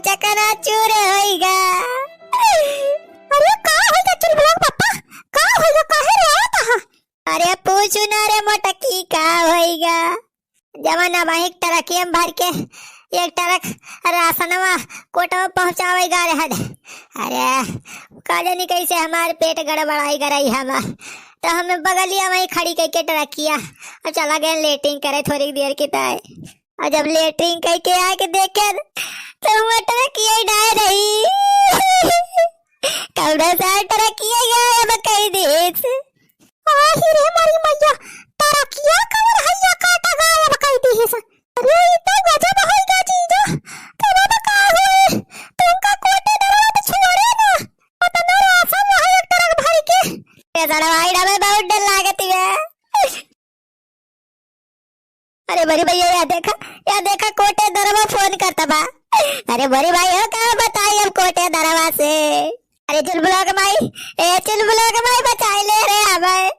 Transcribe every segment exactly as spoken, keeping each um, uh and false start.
चकनाचूर होइगा। अरे का होइगा चुलबुला के पप्पा? का होइगा? काहे रे आवत हा? अरे पूछू ना रे मोटकी, का होइगा? जवन अब एक ट्रकिया में भर के एक ट्रक रासनवा कोटवा पहुँचावे गा रहल। अरे, का जानी कैसे हमार पेट गड़बड़ाई गरई हमार। तो हमें बगलिया में खड़ी कइके ट्रकिया, अब चला गए लेटरिन करे थोड़ी देर के ताई। और जब लेटरिन कइके आके देखे, तो हुआ ट्रकिया ही ना रही। कौना सा ट्रकिया गायब कई देस। आही रे मोरी मैया, ट्रकिया कौन हैया काटा गायब कई दिहिस। अरे, ई तो गजब होइगा जीजा। तब अब का होई? तुमका कोटे दरवा तो छोड़े ना। उतना रासन रहा एक ट्रक भर के। ए सड़वाई डबे बहुत डर लागत बा। अरे बड़ी भैया, या देखा, या देखा, कोटे दरवा फोन करता बा। अरे बड़ी भाई हो, का बताई हम कोटे दरवा से। अरे चुलबुला के माई, ए चुलबुला के माई, बचाई ले रे हमें।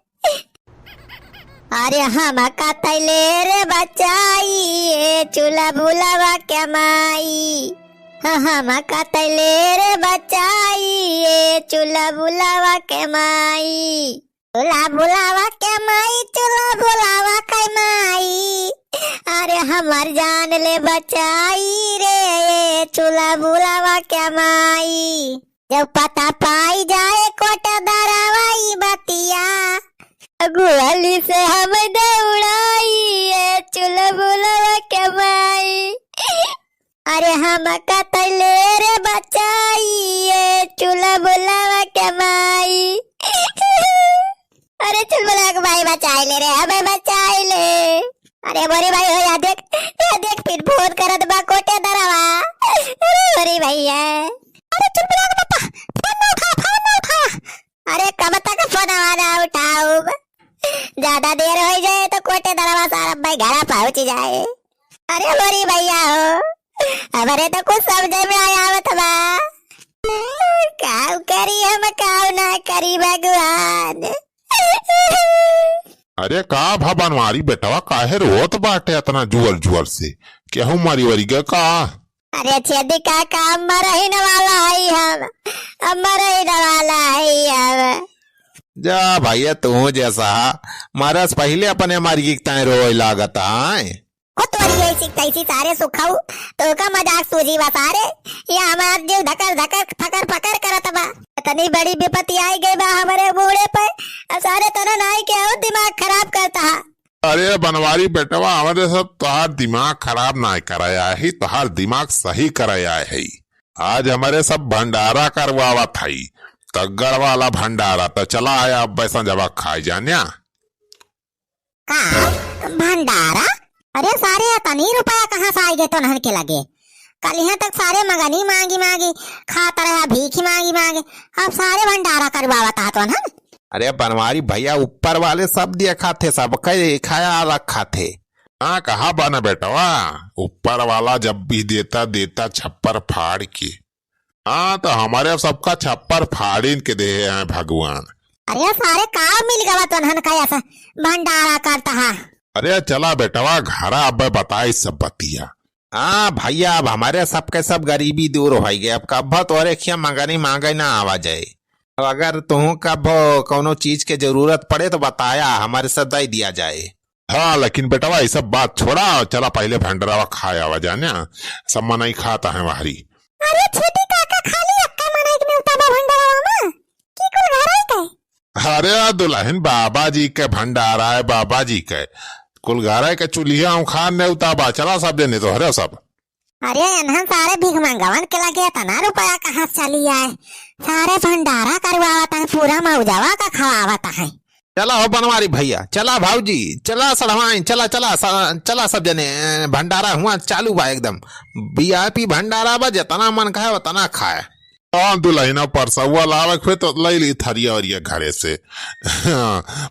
अरे हम कतैले रे बचाई, ए चुलबुलावा के माई। हाँ, हम कतैले रे बचाई, ए चुलबुलावा के माई। चुलबुलावा के माई, चुलबुलावा के माई, अरे हमार जान ले बचाई रे, चुलबुलावा के माई। जब पता पाई जाए कोट दरवा ई बतिया, गोली से हम दौड़ाई, ए चुलबुलावा के माई। अरे हम कतैले रे बचाई, ए चुलबुलावा के माई। अरे चुलबुलावा के माई बचाई ले रे, हमें बचाई ले। अरे मोरे भाई हो, या देख, या देख, फिर फोन करत बा कोटे दरवा। अरे मोरे भैया। अरे चुलबुलावा के पप्पा, फोन ना उठाया, फोन ना उठाया। अरे कब तक फोनवा ना उठाउब? ज्यादा देर होइ जाए तो कोटे दरवा सारा भाई घरा पहुँच जाए। अरे मोरी भैया हो, हमरे तो कुछ समझे में ना आवत बा। काउ करी हम, काउ ना करी भगवान। अरे का भा बनवारी बेटवा, काहे रोत बाटे अतना जुअर जुअर से? केहू मरी वरी गे का? अरे छेदी काका, मरहिन वाला हई हम, अब मरहिन वाला हई हम। जा भैया, तू जैसा मरस पहिले अपने मरगी के ताईं रोए लागत आए। खुद वरी ऐसी तैसी सारे सुखाऊ, तो का मजाक सूझी बा सारे, ये हमार जीव धकर धकर फकर फकर करत बा। इतनी बड़ी विपत्ति आई गई बा हमरे बूढ़े पे, अब सारे तना नाई के और दिमाग खराब करता है। अरे बनवारी बेटवा, हमरे सब तोहार दिमाग खराब नाय कराया है, तोहार दिमाग सही कराया है। आज हमरे सब भंडारा करवावत हई, तगड़ वाला भंडारा। तो चला आया अब बैसा जबा खाए जान्या। का भंडारा? अरे सारे, अतनी रुपया कहाँ से आइगे तोनहन के लगे? कल यहाँ तक सारे मगनी मांगी मांगी खात रहे, भीख मांगी मांगी, अब सारे भंडारा करवावत आत तोनहन। अरे बनवारी भैया, ऊपर वाले सब देखा थे, सबके खाया रखा थे। हाँ, कहा बा ना बेटवा, ऊपर वाला जब भी देता, देता छप्पर फाड़ के। हाँ, तो हमरे सबका छप्पर फाड़िन के देहे हैं भगवान। अरे सारे, का मिल गवा तोनहन का ऐसा भंडारा करता है? अरे चला बेटवा, घरा अब बताई सब बतिया। हाँ भैया, अब हमरे सबके सब गरीबी दूर होइ गए। अब कब्बो तोरे खिया मगनी मांगे ना आवा जाए। अब अगर तुहूँ कब्बो कौनो चीज के जरूरत पड़े तो बताया, हमरे से दे दिया जाए। हाँ, लेकिन बेटवा, ये सब बात छोड़ा, चला पहिले भंडरावा खाए आवा जाने, सब मनई खाता है वहरी। अरे छेदी काका, खाली अक्का मनई के नेवता बा भंडरावा में, की कुल घरई के? अरे आ दुलहिन, बाबा जी के भंडारा है, बाबा जी के। कुल घरई के चुलिया उखाड़ नेवता बा, चला सब जने तोहरे सब। अरे एनहन सारे भीख मंगवन के लगे इतना रुपया कहाँ से चली आए? सारे भंडारा करवावत हैं, पूरा मौजवा का खवावत हैं। चला हो बनवारी भैया, चला भौजी, चला सड़वाइन, चला, चला, स-, चला सब जने, भंडारा हुआ चालू बा एकदम। वी आई पी भंडारा बा, जितना मन कहे उतना खाए। हाँ, दुलहिना परसौआ लावे के होई तो लई ली थरिया ओरिया घरे से।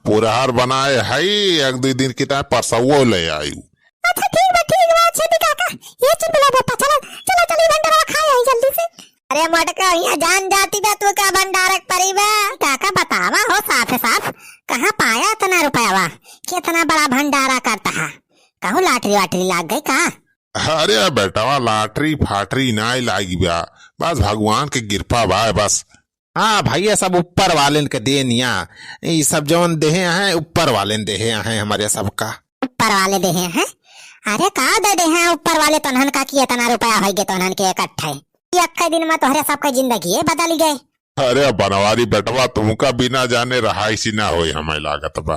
पुरहर बनाए हई, एक दुई दिन की ताईं परसौआ ले आयु। अच्छा, ठीक बा, ठीक बा, छेदी काका। ये चुलबुला पप्पा, चला, चला, चला, ई भंडारा खाए आई जल्दी से। अरे मोटका, यहाँ जान जाती बा तू का भंडारा के परी बा? काका बतावा हो साफ साफ, कहाँ पाया इतना रुपया बा? कितना बड़ा भंडारा करता है? कहूँ लाटरी वाटरी लाग गई का? अरे बेटवा, lottery फाटरी नाई लागी बा, बस भगवान के कृपा बा बस। हाँ भइया, सब ऊपर वालेन के देनिया, ई सब जौन देहे हैं, ऊपर वालेन देहे हैं हमरे सबका। ऊपर वाले देहे हैं? अरे का दे देहे हैं ऊपर वाले तोन्हन का कि एतना रुपया होइ गे तोन्हन के इकट्ठे? ई एक्के दिन मा तोहरे सबके जिंदगी बदल गए। अरे बनवारी बेटवा, तुमका बिना जाने रहाइसी ना होई, हमें लागत बा।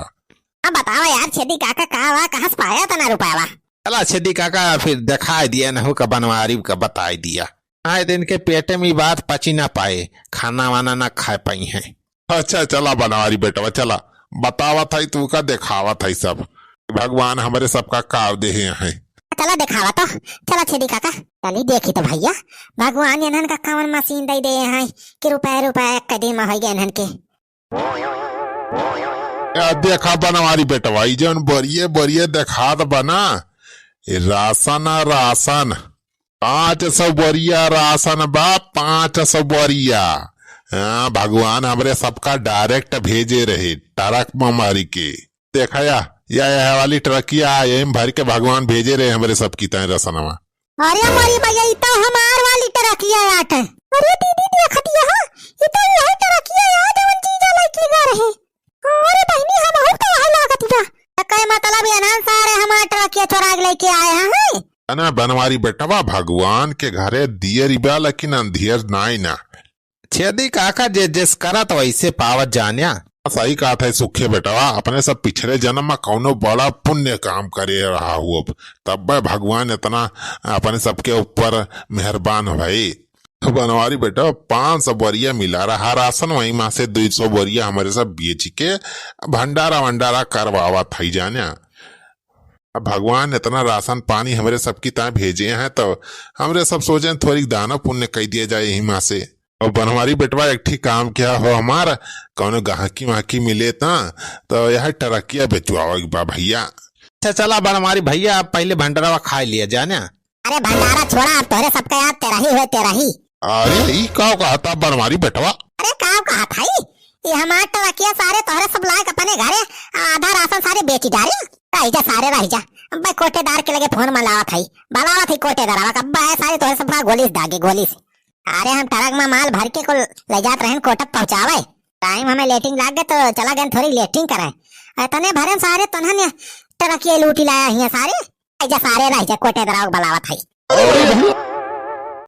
अब बतावा यार छेदी काका, का वा, कहाँ से पाया एतना रुपया वा? चला छेदी काका, फिर देखाइ दिया, नहु का बनवारी का बताइ दिया। आए दिन के पेटे में बात पची ना पाए, खाना वाना ना खाए पाई हैं। अच्छा चला बनवारी बेटवा, चला, बतावत है तू का, देखावत है सब, भगवान हमरे सबका काव देहे हैं। चला देखावा तो, चला छेदी काका, चली देखी तो भइया, भगवान इन्हन का कवन मशीन दे दे हैं कि रुपया रुपया एक्के दिन मा होइ गए इन्हन के। या देखा बनवारी बेटवा, ई जौन बरिये बरिये देखात बा ना, ई राशन आ राशन, पाँच सौ बोरिया राशन बा, पाँच सौ बोरिया। हाँ, भगवान हमरे सबका direct भेजे रहे ट्रक मा मारी के। देखा या, या, या वाली ट्रकिया, यही भर के भगवान भेजे रहे हमरे सबकी ताई राशनवा। अरे मोरी भइया, ई तो हमार वाली ट्रकिया आटे। अरे दीदी देखतिया हो, ई तो यही ट्रकिया आ जवन जीजा लेके गए रहे। अरे बहिनी, हमहू तो वही लागत बा। त कई मतलब ये ना सारे हमार ट्रकिया चोरा के लेके आए हैं। अना बनवारी बेटवा, भगवान के घरे दियर बा लेकिन अंधियर नाई ना। छेदी काका जे जेस करत वैसे पावत जान्या। सही कहत है सुखे बेटवा, अपने सब पिछले जन्म मा कौनो बड़ा पुण्य काम करे रहा हुआ, तब्बे भगवान इतना अपने सबके ऊपर मेहरबान भई। बनवारी बेटवा, पाँच सौ बोरिया मिला रहा राशन, वही मा से दुई सौ बोरिया हमरे सब बेच के भंडारा वंडारा करवावत है जान्या। अब भगवान इतना राशन पानी हमरे सबकी ताई भेजे हैं, तो हमरे सब सोचे थोड़ी दान पुण्य कई दिया जाए यही मा से। और बनवारी बेटवा, एक ठी काम किया हो हमार, कौनो गाहकी वाहकी मिले ता, तो यह ट्रकिया बेचवावे के बा भइया। अच्छा चला बनवारी भइया, अब पहिले भंडारा खाए लिया जान्या। अरे भंडारा छोड़ा, अब तोहरे सबके याद तेरही हुए तेरही। अरे ई का कहता बनवारी बेटवा? अरे का कहत हई? ये हमार ट्रकिया सारे तोहरे सब लायक अपने घरे आधा राशन सारे बेची डारे। रही जा सारे रही जा। अब्बे कोटेदार के लगे फोन मलावत हई, बलावत हई कोटेदारवा का, अब्बे सारे तोहरे सब का गोली से दागे, गोली से। अरे हम ट्रक मा माल भर के कुल ले जात रहन कोटक पहुँचावे। टाइम हमें लेटिंग लाग गए तो चला गए थोड़ी लेटिंग करे। अरे तने भरन सारे तोन्हन ट्रकिया लूटी लाया हिया सारे। रही जा सारे रही जा, कोटेदारवा का बलावत हई। अरे भैया,